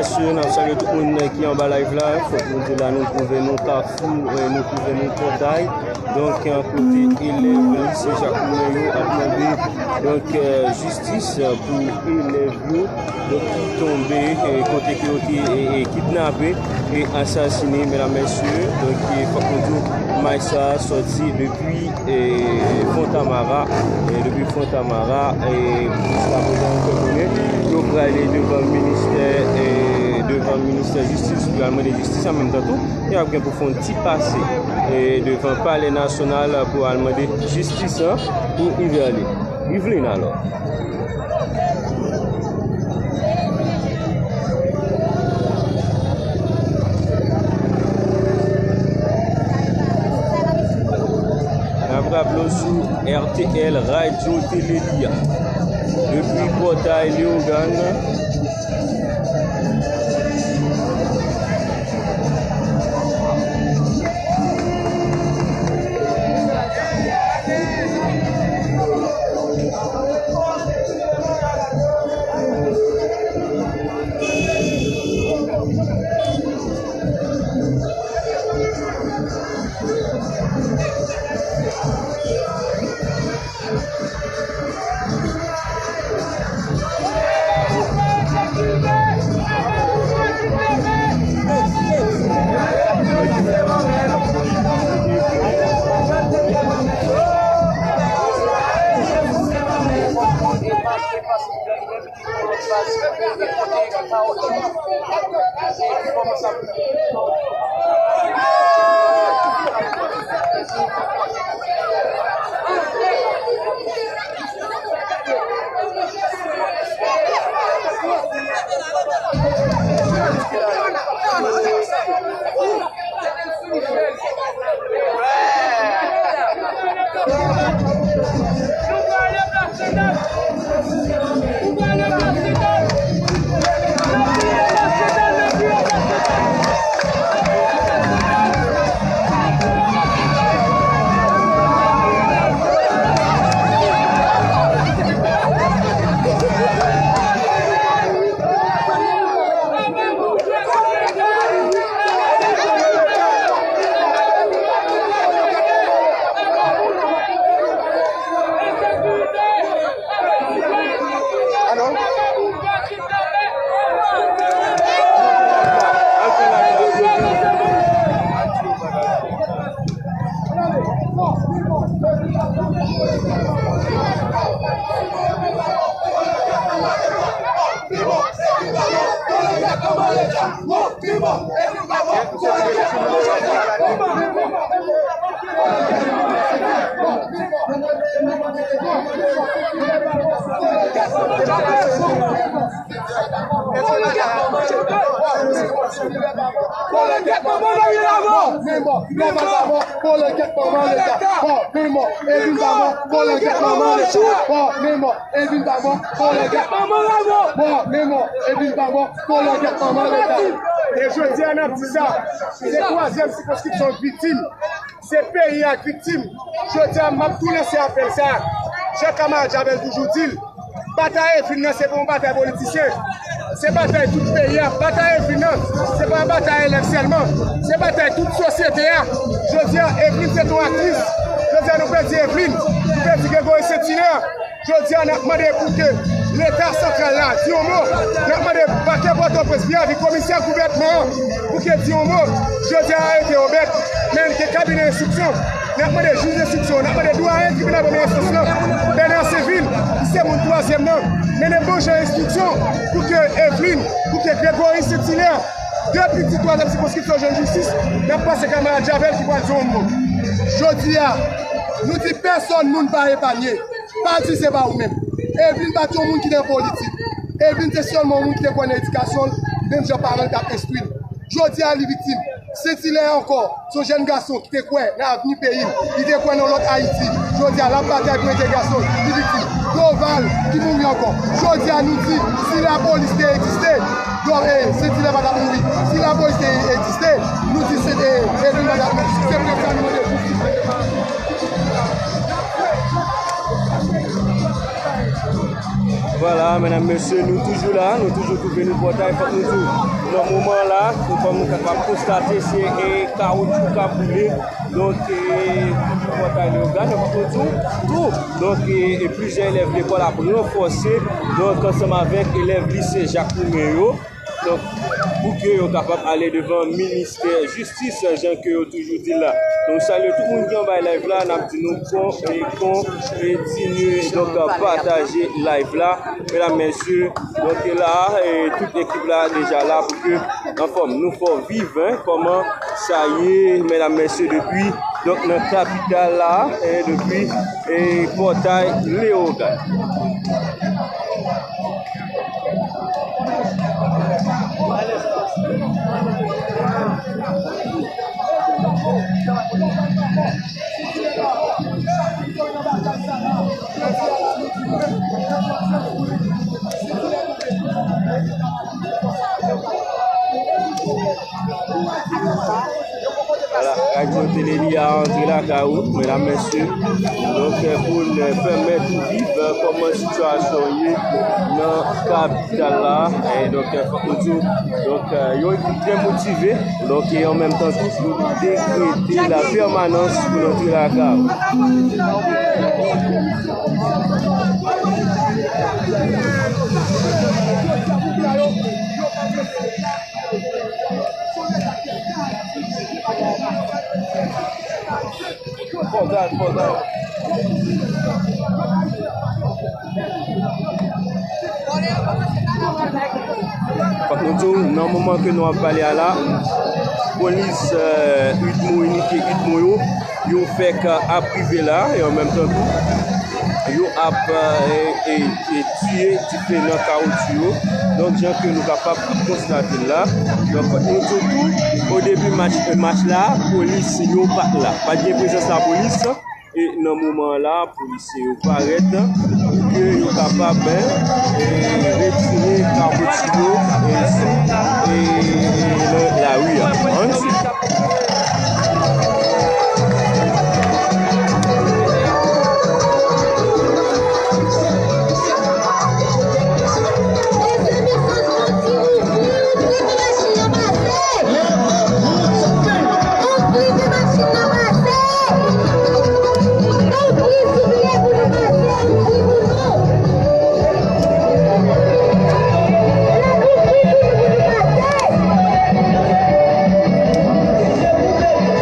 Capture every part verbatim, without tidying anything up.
Mesye, n ap salye tout moun ki anba live la. Fòk nou di la, nou twouve nou Kafou, eh, nou twouve nou Pòtay. Donk, eh, kote elèv lise Jakmèl yo ap mande, donk, eh, jistis, eh, pou elèv yo, donk, ki tonbe, eh, kote ke yo te, eh, eh, kidnape e asasine, medam, mesye. Donk, eh, fòk nou di w, mach sa a sòti depi, eh, Fontamara, eh, depi Fontamara, eh, jiska prezan, nou fè konnen yo prale devan ministè, eh, devan ministè jistis pou al mande jistis, an menm tan tou, y ap gen pou fè yon ti pase, eh, devan Palè Nasyonal pou al mande jistis pou Yverly. Yveline, alò. N ap raple w sou R T L Radio Télé li a. Depi Pòtay Leyogàn. Kolonèt manman Daniel Lamò! Menm mò, menm mò, kolonèt manman Leta! Mò, menm mò, Evin pa mò, kolonèt manman Leta! Mò, menm mò, Evin pa mò, kolonèt manman Lamò! Mò, menm mò, Evin pa mò, kolonèt manman Leta! E jodi a n ap di sa, se twazyèm sikonskripsyon k viktim. Se peyi a k viktim. Jodi a, m ap tou lanse apèl sa a. Jan kamarad Javel toujou di l, batay Evin nan, se pa yon batay politisyen. Se batay tout peyi a. Batay Evin nan, se pa batay elèv sèlman. Se batay tout sosyete a. Jodi a, Evin se te yon aktris. Jodi a, nou pèdi Evin. Nou pèdi Gregory Saint-Hilaire. Jodi a, n ap mande pou ke Leta santral la di yon mo. N ap mande pakè Pòtoprens, vin avèk komisè gouvènman an, pou ke di yon mo. Jodi a, arete Obed, men gen kabinè enstriksyon. N ap mande jij enstriksyon, n ap mande dwayen tribinal premye enstans lan, Bernard Sainvil, ki se moun twazyèm nan, mennen bon jan enstriksyon pou ke Evin, pou ke Gregory Saint-Hilaire, de pitit twazyèm sikonskripsyon jwenn jistis. N ap pase kamarad Javel ki pral di yon mo. Jodi a, nou di pèsòn moun pa epanye. Pa di se pa ou menm. Evin pa t yon moun ki te nan politik. Evin se sèlman yon moun ki te kwè nan edikasyon l, menm jan paran l t ap enstwi l. Jodi a, li viktim. Saint-Hilaire ankò, se yon jèn gason ki te kwè nan avni peyi l. Li te kwè nan lòt Ayiti. Jodi a, l ap batay pou entegrasyon l. Li viktim. Dorval ki mouri ankò. Jodi a, nou di, si lapolis te egziste, Dor-, eh, Saint-Hilaire pa t ap mouri. Si lapolis te egziste, nou di se, eh, Evin pa t ap mouri. Se prèv sa nou mande pou Vwala, medam, mesye, nou toujou la, nou toujou twouve nou Pòtay. Fòk nou di w, nan moman la, nou, kòm nou kapab konstate, se, e, kawotchou k ap boule. Donk, e, Pòtay Leyogàn, fòk nou di w tou. Donk, e, e plizyè elèv lekòl ap ranfòse, donk, ansanm avèk elèv lise Jak Roumen yo. Donk, pou ke yo kapab ale devan ministè jistis, jan ke yo toujou di l la. Donk, salye tout moun ki anba live la, n ap di nou kon, e, kontinye, donk, pataje live la, medam, mesye. Donk, la, e, tout ekip la deja la pou ke anfòm. Nou fè w viv, en, kòman sa ye, medam, mesye, depi, donk, nan kapital la, e, depi, e, Pòtay Leyogàn. Vwala, radyo Tele Li a antre lakay ou, medam, mesye. Donk, e, pou n pèmèt ou viv, e, kòman sitiyasyon ye nan kapital la. E, donk, e, fòk nou di w, donk, e, yon ekip trè motive. Donk, e an menm tan tou, dekrete lapèmanans pou n antre lakay ou. Fòk nou di w, nan moman ke nou ap pale a la, polis, e, UDMO, inite UDMO yo, yo fèk ap rive la, e an menm tan tou, yo ap, e, e, e, tiye dife nan kawotchou yo. Donk, jan ke nou kapab konstate l la. Donk, nou di w tou, o debi match, match la, polis yo pa t la. Pa t gen prezans lapolis. E nan moman la, polisye yo parèt pou ke yo kapab, e, retire kawotchou yo, e, sou, e, nan lari a. Ann swiv.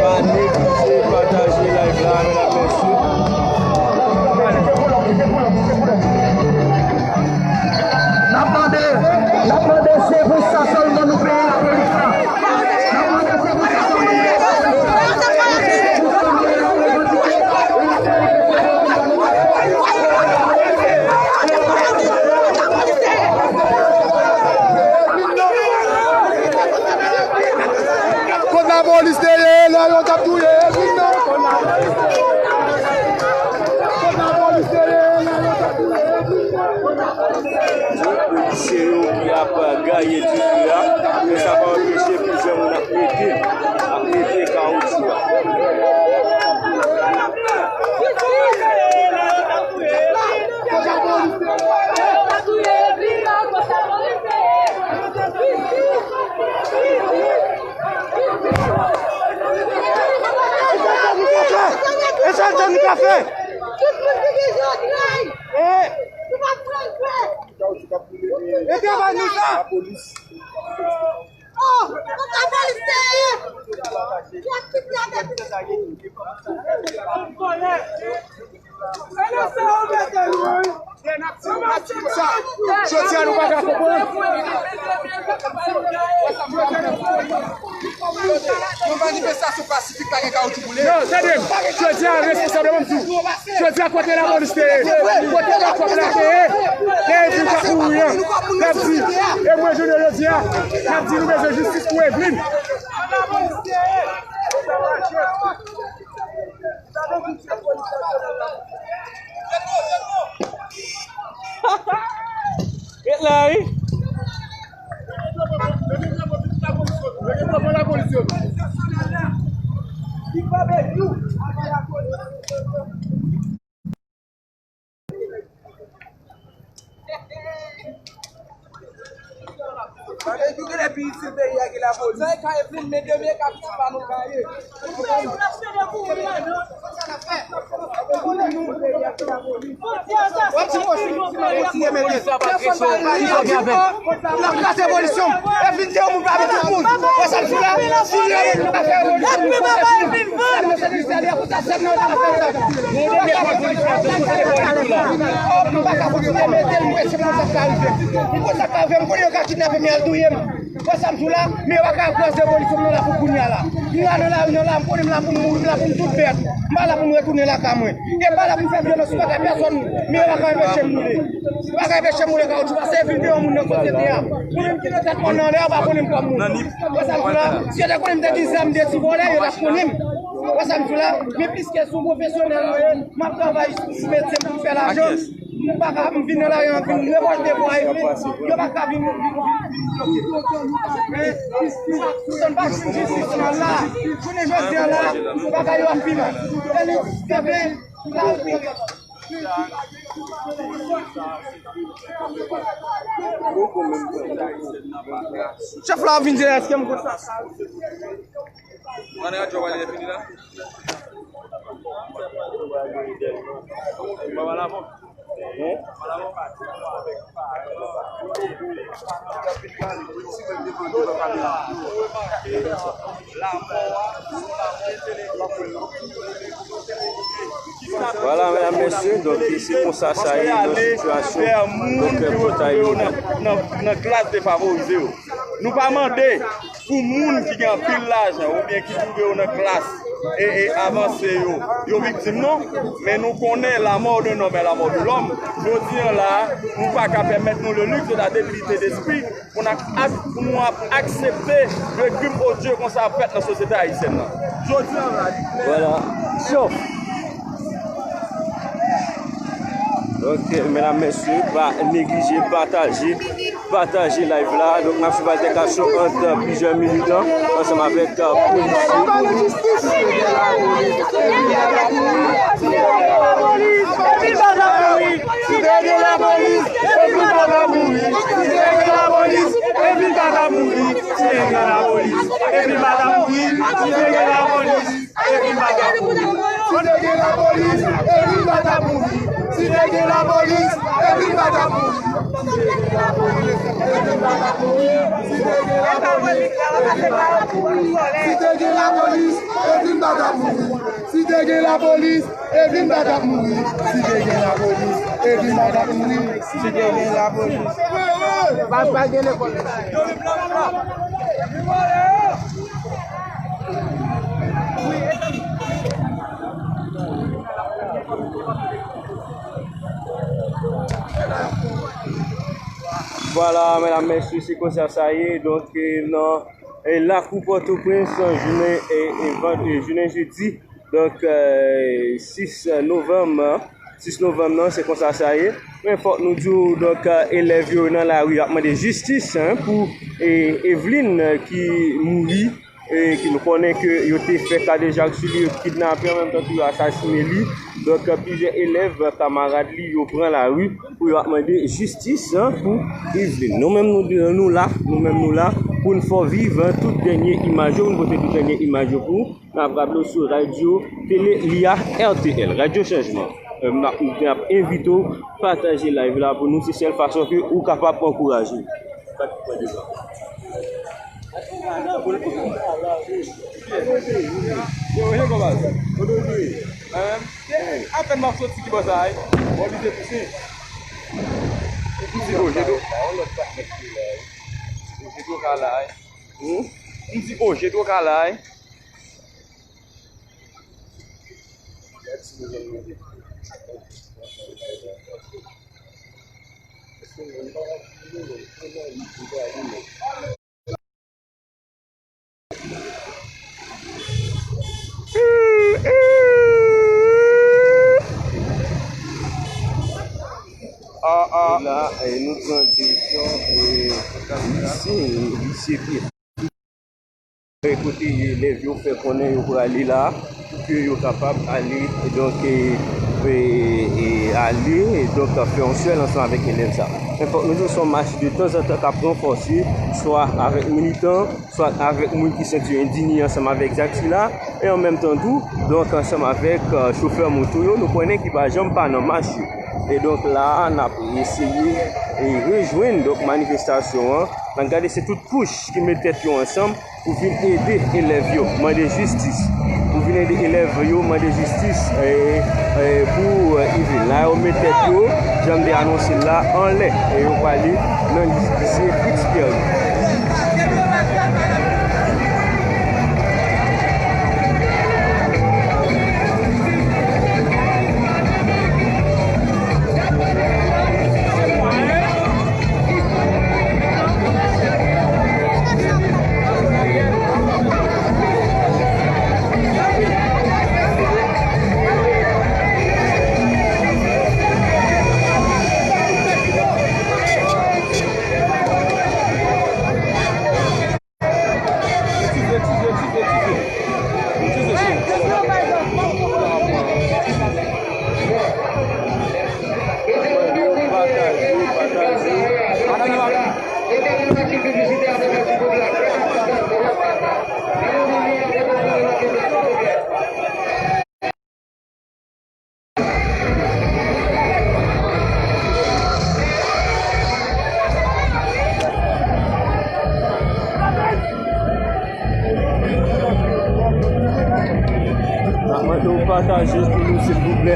Pa neglije pataje live la, medam, mesye. N ap mande, n ap mande, se pou sa sèlman nou peye lapolis la. N ap mande, se pou sa sèlman nou peye lapolis la. Kot lapolis te ye lè yo t ap touye Edwin nan? Kot lapolis te ye lè yo t ap touye Edwin nan? Polisye yo ki ap gaye dife a, men sa pa anpeche plizyè moun ap mete, ap mete kawotchou a. E sa nou ka fè? Tout moun ki gen zantray, nou pa pran kè. E travay nou sa. Oh, kòman lapolis te ye? Y ap kidnape. Jodi a nou pa ka konprann. Yon manifestasyon pasifik pa gen kawotchou boule. Non, tande m. Jodi a, responsab la, ban m di w. Jodi a, kote lapolis te ye? Kote lakòp la te ye? Lè Edwin t ap mouri an, n ap di, e mwen, jounen jodi a, n ap di nou bezwen jistis pou Edwin. Ret la, wi. Epi itil peyi a ki lapolis. Sa e ka Evelyn, men demen e ka pitit pa nou ka ye. Wap di mwen si, si mwen kontinye mete. Telefòn pa li, li di, oh, l ap kraze revolisyon. Evelyn te yon moun pami tout moun. Wè sa m sou la? Si li pa fè revolisyon, nou kontre li. Sa nou se Listè li a pou sa sèm nan, nou pa ka kontinye mete l, mwen se pou sa ka rive. M konn sa ka rive, m konnen yo ka kidnape m, y al touye m. Wè sa m sou la, men yo pa ka kraze revolisyon m nan la pou kounye a la. M la nan lari nan la, m konnen m la pou m mouri, m la pou m tout bèt. M pa la pou m retounen lakay mwen. E m pa la pou m fè vyolans sou bagay pèsòn, men yo pa ka anpeche m boule. Yo pa ka anpeche m boule kawotchou, paske Evelyn te yon moun nan sosyete a. Mwen menm ki nan tèt mòn nan anlè a, yo pa konnen m kòm moun. Wè sa m sou la, si yo te konnen m te gen zam de ti vòlè, yo t ap konnen m. Wè sa m sou la, men piske se yon pwofesyonèl mwen ye, m ap travay sou, sou metye m pou m fè lajan. M pa ka, m vin nan lari an, vin revòlte pou Evelyn. Yo pa ka vin, vin, vin, vin bloke. Men, sa n pa jwenn jistis nan la. Jounen jodi a la, bagay yo ap pi mal. Evelyn, kenbe, la, chèf la ap vin di, èske m konn sa? Mande radyo a, li fini la? Vwala, medam, mesye, donk, se konsa sa ye nan sitiyasyon, donk, pòtay yo nan, nan, nan klas defavorize yo. Nou pa mande pou moun ki gen anpil lajan oubyen ki twouve yo nan klas e, e avanse yo, yo viktim non, men nou konnen la mort d'un homme est la mort de l'homme. Jodi a la, nou pa ka pèmèt nou le luxe de la debilité d'esprit pou n ap, pou nou ap aksepte de krim odye konsa ap fèt nan sosyete ayisyèn nan. Jodi a la, li klè. Vwala. Sof. Ok, medam, mesye, pa neglije pataje, pataje live la. Donk, n ap swiv altèkasyon ant plizyè militan ansanm avèk, euh, polisye. Epi pa ta mouri. Si te gen lapolis, Evelyn pa ta mouri. Si te gen lapolis, Evelyn pa ta mouri. Si te gen lapolis, Evelyn pa ta mouri. Si te gen lapolis, Evelyn pa t ap mouri. Si te gen lapolis, Evelyn pa t ap mouri. Si te gen lapolis. Pa, pa gen lekòl. Vwala, medam, mesye, se konsa sa ye. Donk, eh, nan, eh, lakou Pòtoprens, jounen, eh, eh, van-, eh, jounen jedi, donk, eh, sis novanm, sis novanm nan, se konsa sa ye. Men fòk nou di w, donk, eh, elèv yo nan lari ap mande jistis, en, pou, eh, Evelyn, eh, ki mouri, eh, ki nou konnen ke yo te fè kadejak sou li, yo kidnape an menm tan tou yo asasine li. Donk, eh, plizyè elèv, eh, kamarad li, yo pran lari pou yo ap mande jistis, en, pou Evelyn. Nou menm, nou, nou la, nou menm, nou la pou n fè w viv, en, tout dènye imaj yo, pou n pote tout dènye imaj yo pou ou. N ap raple w sou radyo tele Lia R T L, Radyo Chanjman. Eh, n ap, n ap envite w pataje live la pou nou, se sèl fason ke ou kapab ankouraje. Yo, yo, konbaz. Kote w ye? Mwen menm? Apèn m ap soti ki bò sa a, wi. Mwen oblije pouse. M di, o, Jedro. O, Jedro ka la, wi. Hmm? M di, o, Jedro ka la, wi. Ah, ah. E la, e nou pran direksyon, e, lise, lise Pye. E kote elèv yo fè konnen yo prale la, pou ke yo kapab ale, e donk, e, e, e ale, e donk fè yon sèl ansanm avèk elèv sa. Men fòk nou di se yon mach de tanzantan k ap ranfòse, swa avèk militan, swa avèk moun ki santi yo endinye ansanm avèk zak sila, e an menm tan tou, donk ansanm avèk, e, chofè moto yo, nou konnen ki pa janm pa nan mach yo. E donk la a, n ap eseye, e, rejwenn, donk, manifestasyon an. N ap gade se tout kouch ki met tèt yo ansanm pou vin ede elèv yo mande jistis. Pou vin ede elèv yo mande jistis, e, e, pou, e, Yvelin. La yo met tèt yo, jan m te anonse l la, anlè. E yo prale nan lise Fritz Pierre. N ap mande w pataje pou nou, silvouplè.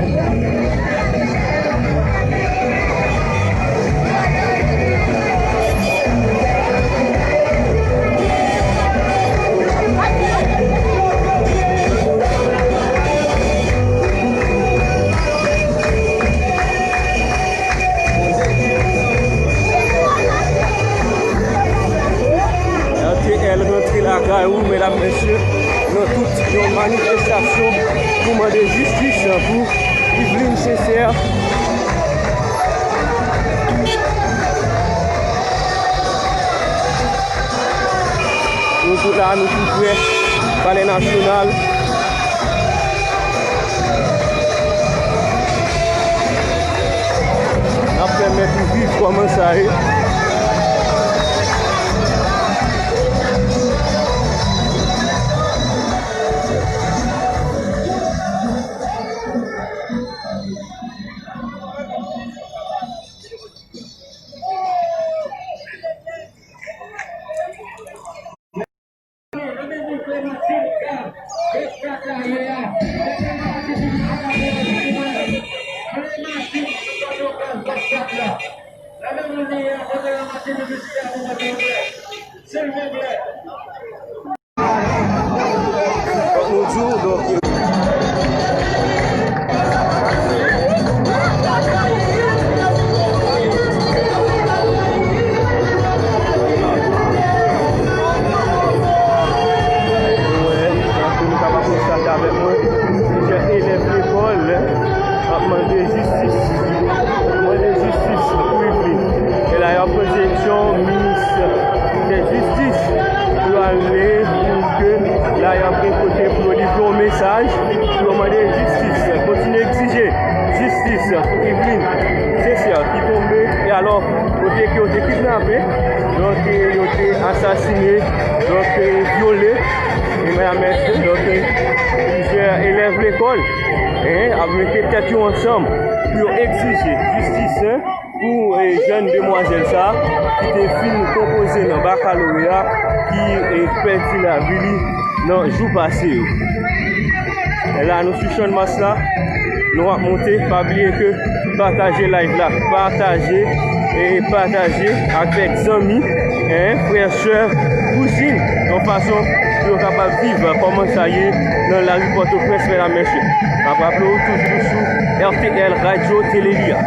R T L rantre lakay ou, medam, mesye, nan tout yon manifestasyon pou mande jistis pou Yvelin Sincère. Nou tou la, nou tou prè Palè Nasyonal. N ap pèmèt ou viv kòman sa ye. Fòk nou di w, donk, nou wè, tankou nou kapab konstate avèk mwen, plizyè elèv lekòl ap mande jistis, mande jistis pou Yvelin. E la, y ap pran direksyon minis de jistis pou yo ale, pou ke la y ap gen kote pou yo livre yon mesaj, pou yo mande jistis, kontinye egzije jistis pou Yvelin Sincère ki tonbe, e alò, kote ke yo te kidnape, donk, e yo te asasine, donk, e vyole, e medam, mesye, donk, e plizyè elèv lekòl, en, ap mete tèt yo ansanm pou yo egzije jistis, en, pou, e, jèn demwazèl sa a ki te fin konpoze nan bakaloreya, ki, e, pèdi lavi li nan jou pase yo. E la, nou sou Channmas la, nou ap monte. Pa bliye ke pataje live la, pataje, e pataje avèk zanmi, en, frè, sè, kouzin, yon fason pou yo kapab viv kòman sa ye nan lari Pòtoprens, medam, mesye. N ap raple w toujou sou R T L Radio Télé Lia.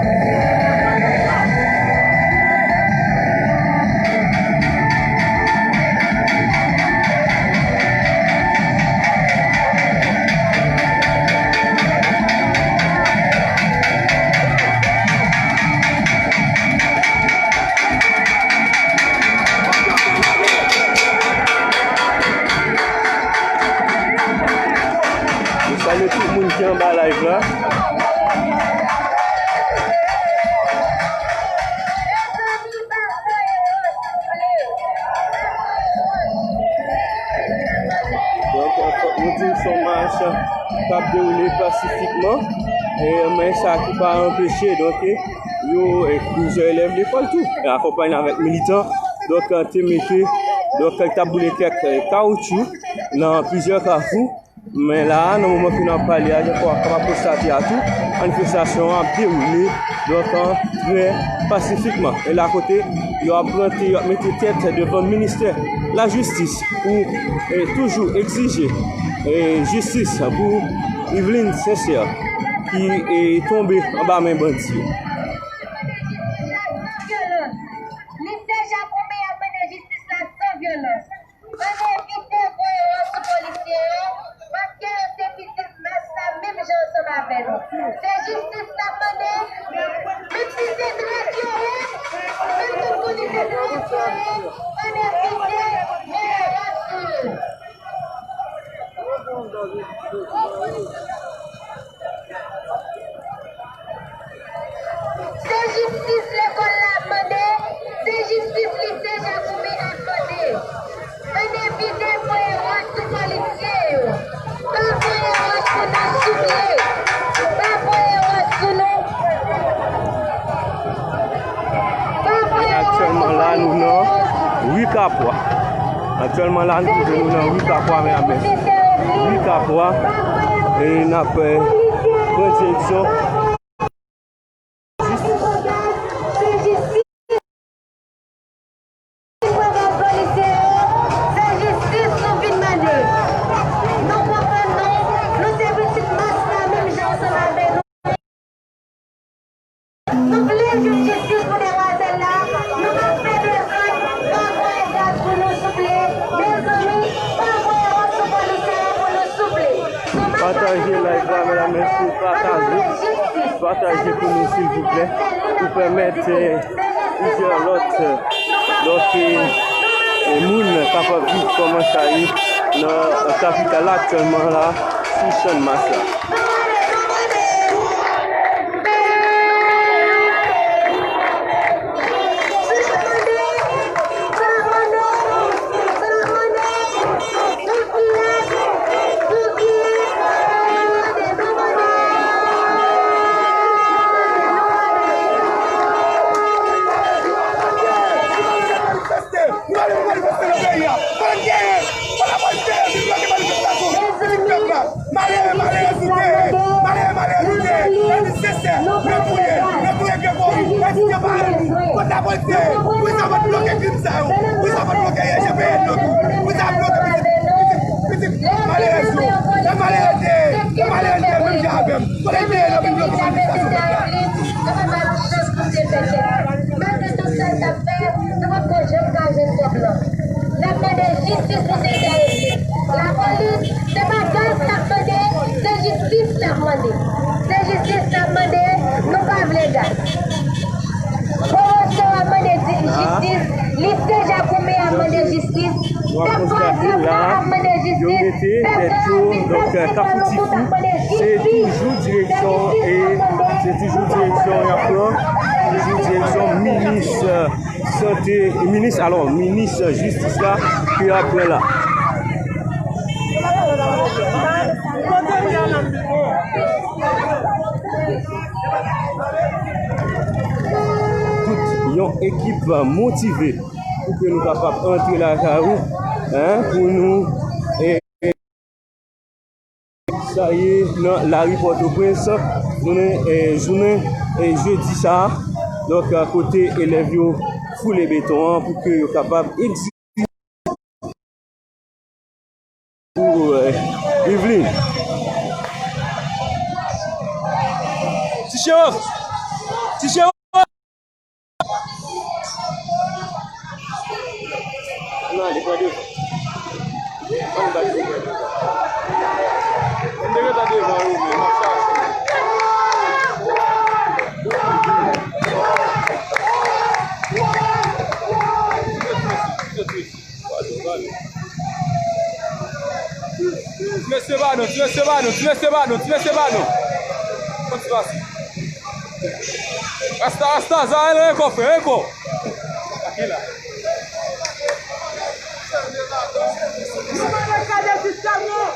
Nou salye tout moun ki anba live la. Se yon mach k ap dewoule pasifikman, e, men sa ki pa anpeche, donk, e, yo, e, plizyè elèv lekòl tou, e, akonpanye avèk militan, donk, e, te mete, donk, e, t ap boule kèk, e, kawoutchou nan plizyè kafou. Men la a, nan moman ke n ap pale a, jan w kapab konstate a tou, manifestasyon an ap dewoule, donk, an, trè pasifikman. E la kote yo ap plante, yo ap mete tèt devan ministè lajistis pou, e, toujou egzije, e, jistis pou Yveline Sincère ki, e, tonbe anba men bandi yo. Li deja konbyen ap mande jistis la san vyolans. Ann evite voye wòch sou polisye yo, paske yo se pitit mas la menm jan ansanm avè nou. Se jistis n ap mande, menm si se trèt yo ye, menm si nou konnen se trèt yo ye, ann evite voye wòch sou yo. Se jistis lekòl la ap mande, se jistis lise Jakome ap mande. Ann evite voye wòch sou polisye yo. Pa voye wòch sou nou, souple. Pa voye wòch sou nou. Pa voye wòch sou polisye yo. Aktyèlman la, nou nan ri Kapwa. Aktyèlman la, nou twouve nou nan ri Kapwa, medam, mesye. Ri Kapwa, e n ap, e, pran direksyon. Se jistis nou vin mande. Nou konprann nou, nou se pitit mas la menm jan ansanm avè nou. Nou vle jwenn jistis pou demwazèl la. Nou pa fè dezòd, pa voye gaz pou nou, souple. Mezanmi, pa voye wòch sou polisye yo pou nou, souple. Pataje live la, medam, mesye, pataje. Pataje pou nou, silvouplè, pou pèmèt, eh, plizyè lòt, eh, lòt, eh, eh, moun kapab viv kòman sa ye nan kapital la aktyèlman la, sou Channmas la. Malere, malere, nou te ye. Malere, malere, nou te ye. Epi sensè, nou touye, nou touye Gregory. Epi se pa nou. Kot lapolis te ye? Poukisa w pa t bloke krim sa yo? Poukisa w pa t bloke S G P N yo tou? Poukisa w bloke pitit, pitit, pitit malere yo? Lè malere te ye, lè malere te ye, menm jan avè m. Kote l te ye, nou vin bloke manifestasyon pèp la? Malgre tout sa l t ap fè, nou p ap janm ka jwenn kòb lan. N ap mande jistis pou Sensè Elis. Lapolis, se pa gaz n ap mande, se jistis n ap mande. Se jistis n ap mande, nou pa vle gaz. Pwomosyon ap mande di-, jistis, lise Jakome ap mande jistis. Nou ap konstate la, yo mete tèt yo, donk, Kafou Tifou, se toujou direksyon, e se toujou direksyon y ap pran, toujou direksyon minis, eh, sante, minis, alò, minis jistis la, ke y ap pran la. Tout yon ekip motive pou ke nou kapab antre lakay ou, en, pou nou, eh, sa ye nan lari Pòtoprens, jounen, eh, jounen, eh, jedi sa a. Donk, eh, kote elèv yo foule beton an pou ke yo kapab egzije pou, eh, Yveline. Ti Chero! Ti Chero! Ann ale, pran devan. Ann bat li, pran devan. Ann te gentan devan yo, men, m ap chache. Ti mesye pa nou, ti mesye pa nou, ti mesye pa nou, ti mesye pa nou. Konn ti pase. Rasta, rasta, sa, el renko, frè, renko. Ake la. Nou pa nan kade sistèm nan.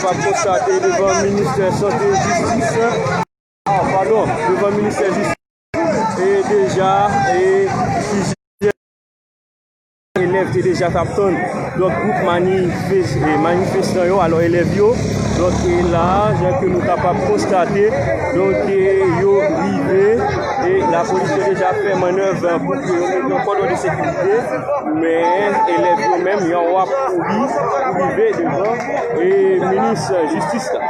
Konstate devan ministè sante e jistis, ah, padon, devan ministè jistis, e deja, e plizyè elèv te deja t ap tann, donk, gwoup manifes-, e manifestan yo, alò, elèv yo. Donk, e la, jan ke nou kapab konstate, donk, e yo rive, e lapolis yo deja fè mannèv pou ke yo mete yon kòdon de sekirite, men elèv yo menm, yo ap kouri pou rive devan, e minis jistis la.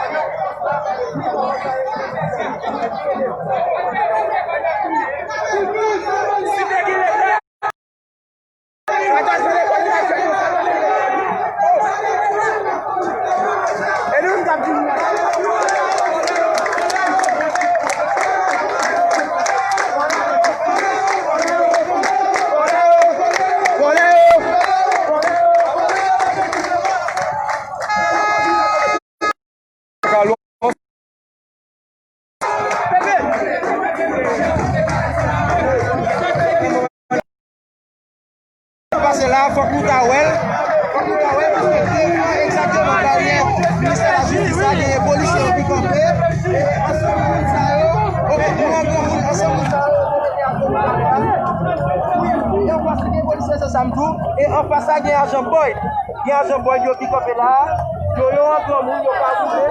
Pase la, fòk nou ta wè l. Fòk nou ta wè l, paske egzakteman baryè ministè lajistis la, genyen polisye yo ki kanpe. E ansanm moun sa yo, ok, nou an granmoun, ansanm moun sa yo, yo mete ajan nan la. E anfas, gen polisye, se sa m di w. E anfas la, gen ajan Boyd. Gen ajan Boyd yo ki kanpe la. Yo, yo an granmoun, yo pa bouje.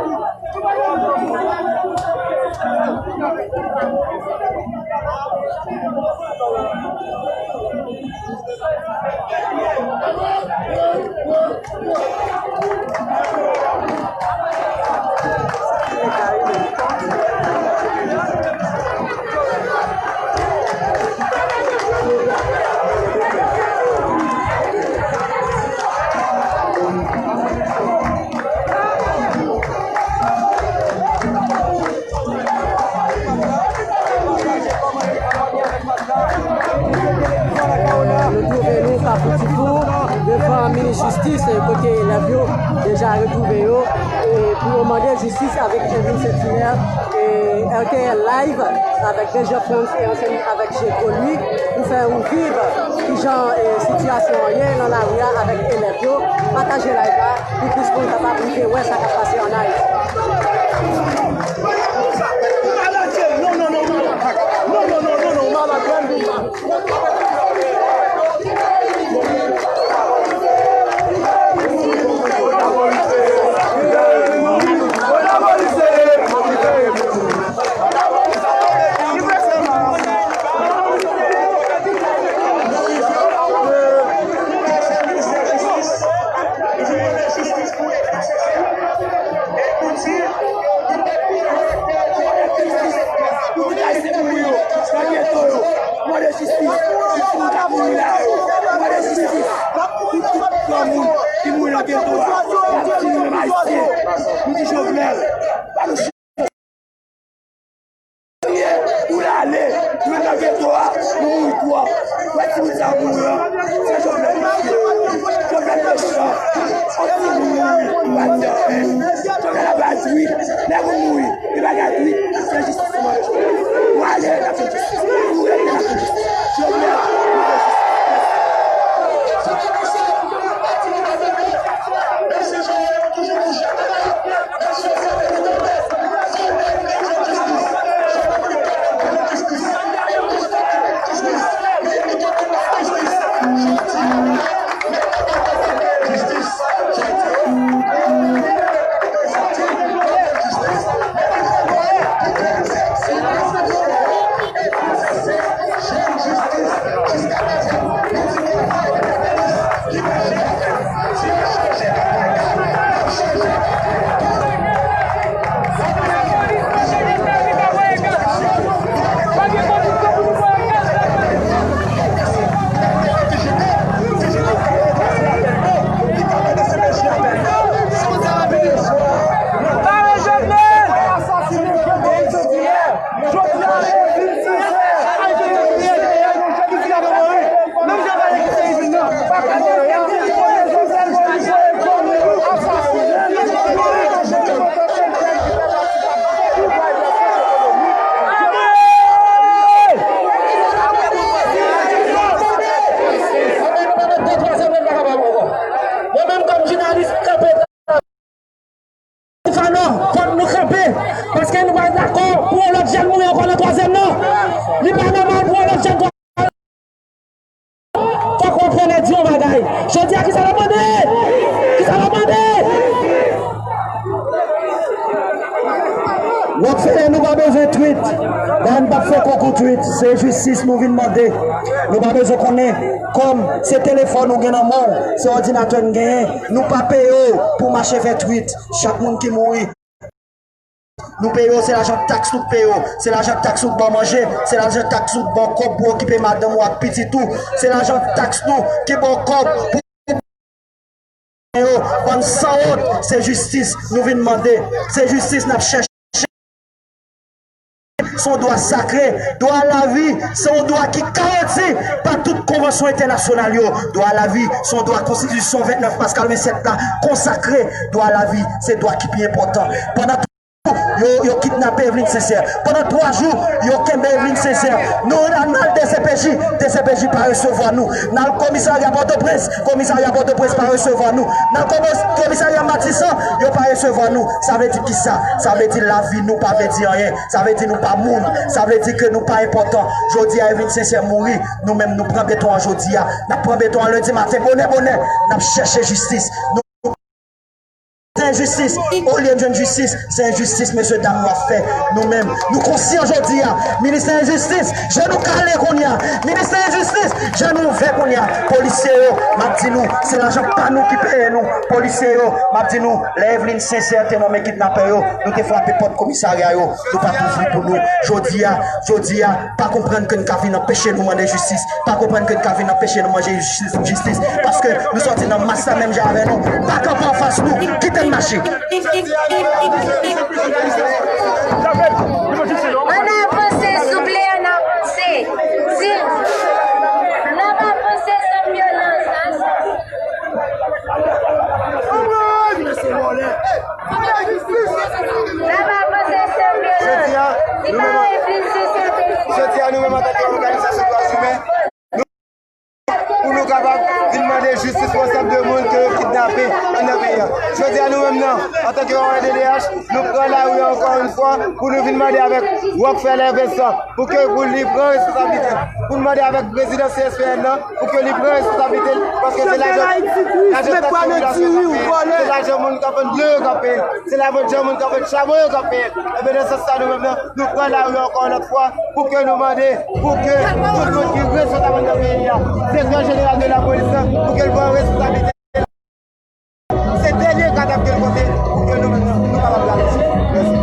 Nou twouve nou Kafou Tikou, devan minis jistis, kote elèv yo deja retwouve yo, e pou yo mande jistis avèk Edwin Saint-Hilaire, e R T L Live, avèk Dejan Frantz e ansanm avèk Jeko Louis, pou fè ou viv kijan, e, sitiyasyon an ye nan lari a avèk elèv yo. Pataje live la pou plis moun kapab rive wè sa k ap pase ann Ayiti. Malad, non, non, non, malad. Non, non, non, non, non, malad, grann vin la. Mande jistis. Tout moun k ap mouri la yo, mande jistis. Tout, tout granmoun ki mouri nan geto a, y ap di nou menm Ayisyen. Nou di Jovenel, ba nou chans. Ou l ale, nou menm nan geto a, nou mouri twòp. Wè timoun sa yo mouri an, se Jovenel ki tiye yo. Jovenel mechan. On timoun mouri, ou pa di anyen. Jovenel ap bay twit, nèg ou mouri, li pa gen twit, se jistis. Ou ale, n ap jwenn jistis. Ou rete, n ap jwenn jistis. Jovenel, nou vle jistis. Li pa nòmal pou yon lòt jèn kòm. Fòk w aprann di yon bagay. Jodi a, kisa l ap mande? Kisa l ap mande? W ap fè, nou pa bezwen tweet. Dayè, n p ap fè konkou tweet. Se jistis nou vin mande. Nou pa bezwen konnen kòm se telefòn ou gen nan men w, se òdinatè n genyen. Nou pa peye w pou w mache fè tweet. Chak moun ki mouri, nou peye w, se lajan taks nou k peye w, se lajan taks nou k ba w manje, se lajan taks nou k ba w kòb pou w okipe madanm ou ak pitit ou, se lajan taks nou ki ba w kòb pou yo, bann sanwont, se jistis nou vin mande, se jistis n ap chèche. Se yon dwa sakre, dwa a lavi, se yon dwa ki garanti pa tout konvansyon entènasyonal yo. Dwa a lavi, se yon dwa konstitisyon vennèf mas katrevennsèt la konsakre. Dwa a lavi, se dwa ki pi enpòtan. Pandan yo, yo kidnape Evelyne Sincère. Pandan twa jou, yo kenbe Evelyne Sincère. Nou al, n al D C P J, D C P J pa resevwa nou. N al komisarya Pòtoprens, komisarya Pòtoprens pa resevwa nou. N al komis-, komisarya Matisan, yo pa resevwa nou. Sa vle di kisa? Sa vle di lavi nou pa vle di anyen. Sa vle di nou pa moun. Sa vle di ke nou pa enpòtan. Jodi a, Evelyne Sincère mouri. Nou menm, nou pran beton an jodi a. N ap pran beton an lendi maten, bonè, bonè. N ap chèche jistis. Nou Se enjistis. Olye n jwenn jistis, se enjistis, mesye dam, yo ap fè. Nou menm, nou konsyan jodi a. Minis enjistis, je nou kale kounye a. Minis enjistis, je nou ouvè kounye a. Polisye yo, m ap di nou, se lajan pa nou ki peye nou. Polisye yo, m ap di nou, lè Evelyne Sincère te nonmen kidnapè yo, nou te frape pòt komisarya yo, nou pa t ouvri pou nou. Jodi a, jodi a, pa konprann ke n ka vin anpeche nou mande jistis. Pa konprann ke n ka vin anpeche nou mande jistis, jistis, paske nou sòti nan mas la menm jan avè nou. Pa kanpe anfas nou, kite n mache. Ann avanse, souple, ann avanse. Si n ap avanse san vyolans, Jodi a, nou menm, jodi a, nou menm antanke òganizasyon dwa imen, nou, pou nou kapab vin mande jistis pou ansanm de moun ke yo kidnape anndan peyi a. Jodi a, nou menm nan, antanke O R D D H, nou pran lari ankò yon fwa pou nou vin mande avèk Rockefeller Vincent pou ke pou li pran responsablite l, pou nou mande avèk prezidan C S P N nan, pou ke li pran responsablite l, paske se lajan, lajan taks popilasyon k ap peye, se lajan moun k ap vann dlo yo k ap peye, se lajan moun k ap vann chabon yo k ap peye. Ebyen, nan sans sa, nou menm nan, nou pran lari ankò yon lòt fwa pou ke nou mande, pou ke tout moun ki responsab anndan peyi a, direktè jeneral de lapolis la, pou ke l pran responsablite l. Se dènye kadaf ke l pote pou ke nou menm nan, nou kapab ralanse. Mèsi.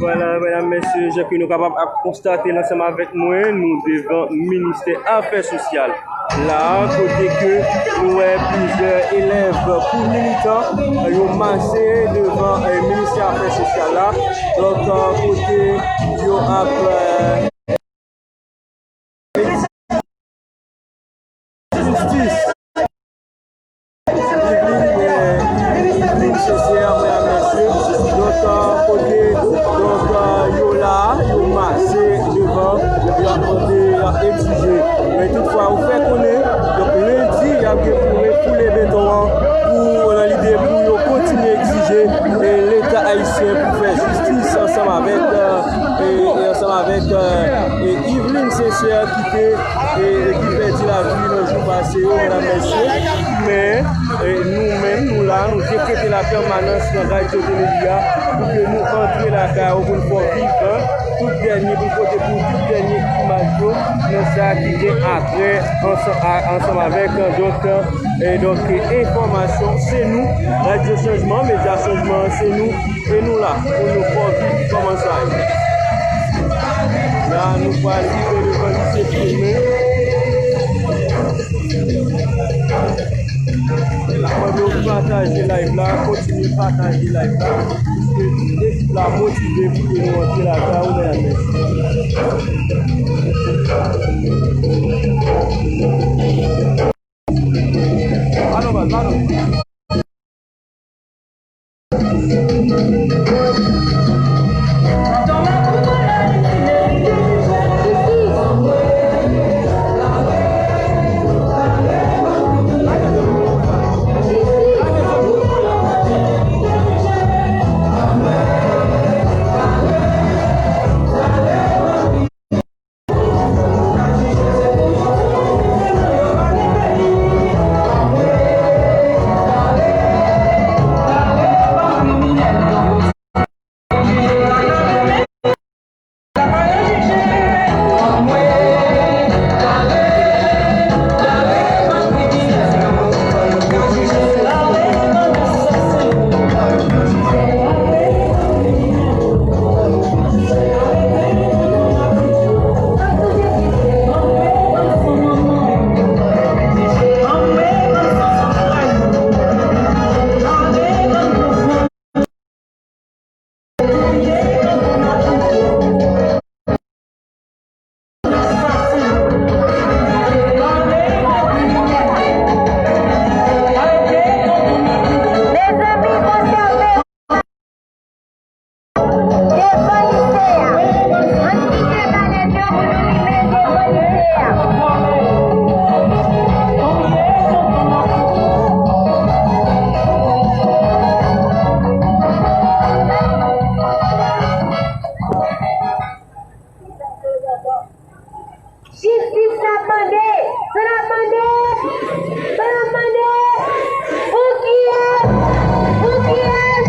Vwala, medam, mesye, jan ke nou kapab ap konstate l ansanm avèk mwen, nou devan ministè afè sosyal. La, kote ke nou wè plizyè elèv kou militan, yo mache devan, eh, ministè afè sosyal la. Donk, eh, kote yo ap, eh, jistis. Yveline, eh, Yveline Sincère, medam, mesye. Donk, eh, kote, donk, eh, yo la, yo mache devan, y ap mande, y ap egzije. Men toutfwa, ou fè konnen, donk, lendi, y ap gen pou refoule beton an, pou, nan lide pou yo kontinye egzije, eh, Leta ayisyen pou fè jistis ansanm avèk, eh, e, e ansanm avèk, eh, e Yveline Sincère ki te, eh, ki pèdi lavi nan jou pase yo, medam, mesye. Men, eh, nou menm, nou la, nou dekrete la pèmanans nan Radyo Tele Li a, pou ke nou antre lakay ou, pou n fè w viv, eh, tout dènye, pou n pote pou tout dènye imaj yo, nan sa ki gen atrè ansanm, a, ansanm avèk, eh, donk, eh, donk, eh, enfòmasyon, se nou, Radyo Chanjman, medya chanjman, se nou, e nou la, pou nou fè w viv kòman sa ye. La, nou pral rive devan lise Fimen. Mande w pataje live la, kontinye pataje live la, piske ekip la motive pou ke nou antre lakay ou, medam, mesye. Alò, baz, alò. Mezanmi, konsa, devan lise a. Ann kite malèt yo pou nou rive devan lise a. Jistis n ap mande! Sa n ap mande? Sa n ap mande? Pou kiyès? Pou kiyès?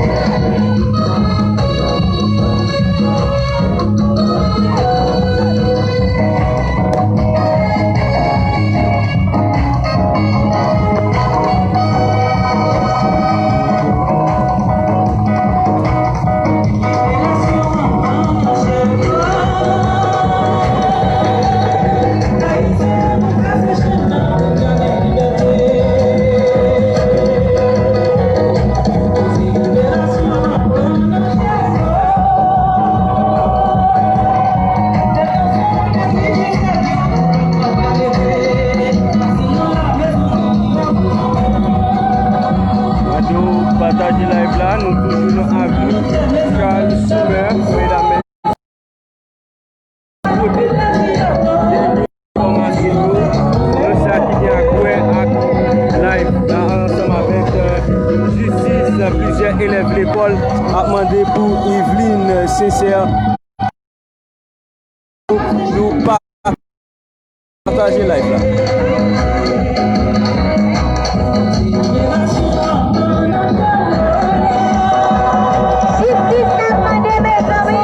Mande w pataje live la, nou toujou nan avni Charles Summer, medam, mesye. Pote enfòmasyon yo nan sa ki gen akwè ak live la ansanm avèk, eh, jistis. Plizyè elèv lekòl ap mande pou Yveline Sincère. Nou pa pataje live la. Jistis n ap mande, mezanmi.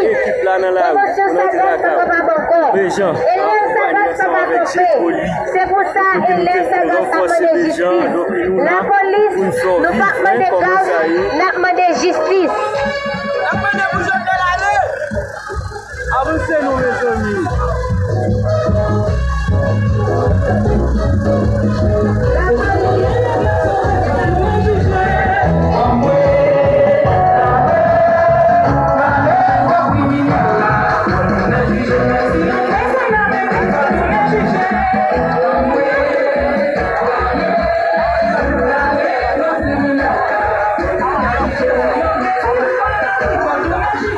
Ekip la nan lari, nou nan ti lakay. Elè Sagas pa ka kanpe. Se pou sa Elè Sagas ap mande jistis. Lapolis, nou p ap mande gaz, n ap mande jistis. N ap mande pou Jovenel ale. Avanse non, mezanmi.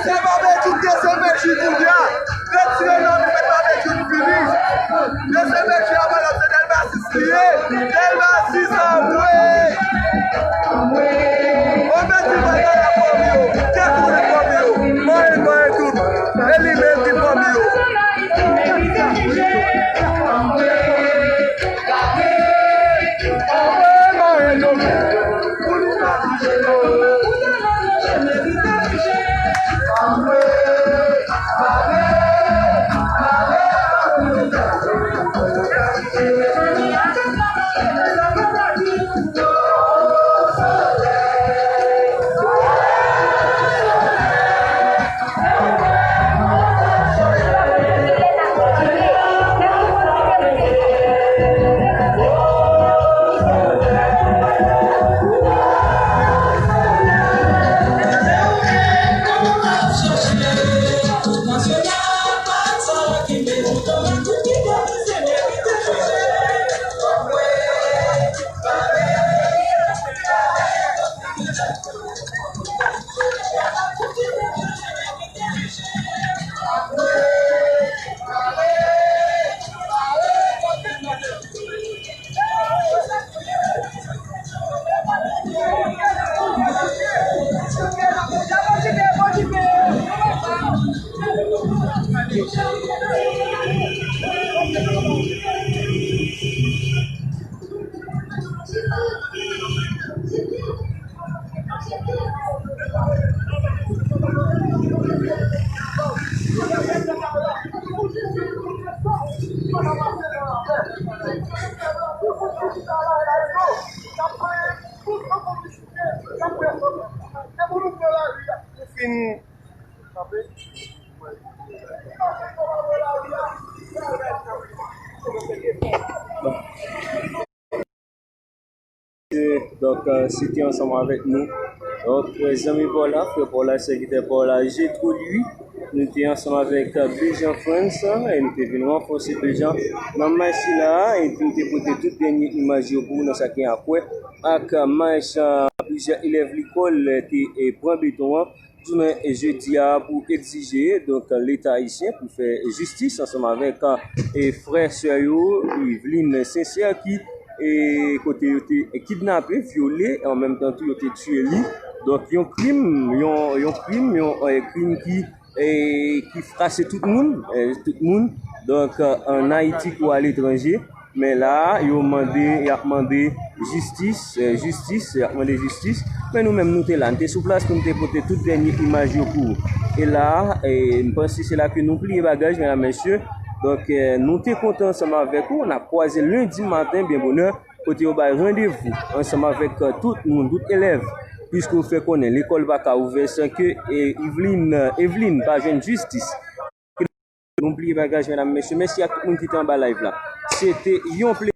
Se pa Bèjou, se Bèjou kounye a. Retire non nou, fè pa Bèjou fini. Mesye, mesye, avan lòt se Delma sis li ye. Delma sis, anmwe. Anmwe, ti bagay la, fanmi yo. Kèk moun fanmi yo. Mwen, mwen, tout. E li menm ki fanmi yo. Anmwe, mwen, tout. Fin. Donk, euh, se te ansanm avèk nou. Donk, euh, zanmi pa w la, frè pa w la, sèvitè pa w la, Jetro Louis. Nou te ansanm avèk, euh, Bijan Frantz, e nou te vin ranfòse Bijan nan mach sila a, epi nou te pote tout dènye imaj yo pou w nan sa ki gen a kwè ak, euh, mach, euh, plizyè elèv lekòl, euh, te, e, pran beton an jounen jedi a pou egzije, donk, Leta ayisyen pou fè jistis ansanm avèk, e, frè, sè yo, Yveline Sincère, ki, e, kote yo te kidnape, vyole, e an menm tan tou yo te tiye li. Donk, yon krim, yon, yon krim, yon, e, krim ki, e, ki frase tout moun, e, tout moun. Donk, ann Ayiti kou aletranje. Men la a, yo mande, y ap mande jistis, eh, jistis, y ap mande jistis. Men nou menm, nou te la, nou te sou plas pou nou te pote tout dènye imaj yo pou ou. E la a, eh, m panse se la ke nou pliye bagaj, medam, mesye. Donk, eh, nou te kontan ansanm avèk ou. N ap kwaze lendi maten, byen bonè, kote yo bay randevou ansanm avèk, eh, tout moun, tout elèv. Piske ou fè konnen lekòl pa ka ouvè san ke, eh, Yveline, eh, Eveline pa jwenn jistis. Nou pliye bagaj, medam, mesye. Mèsi ak tout moun ki te anba live la. Se te yon plezi.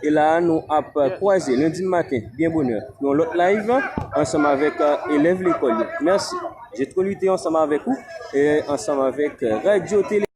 E la a, nou ap kwaze lendi maten, byen bonè, yon lòt live ansanm avèk, eh, elèv lekòl yo. Mèsi. Jetro Louis te ansanm avèk ou, e ansanm avèk, eh, Radyo Tele.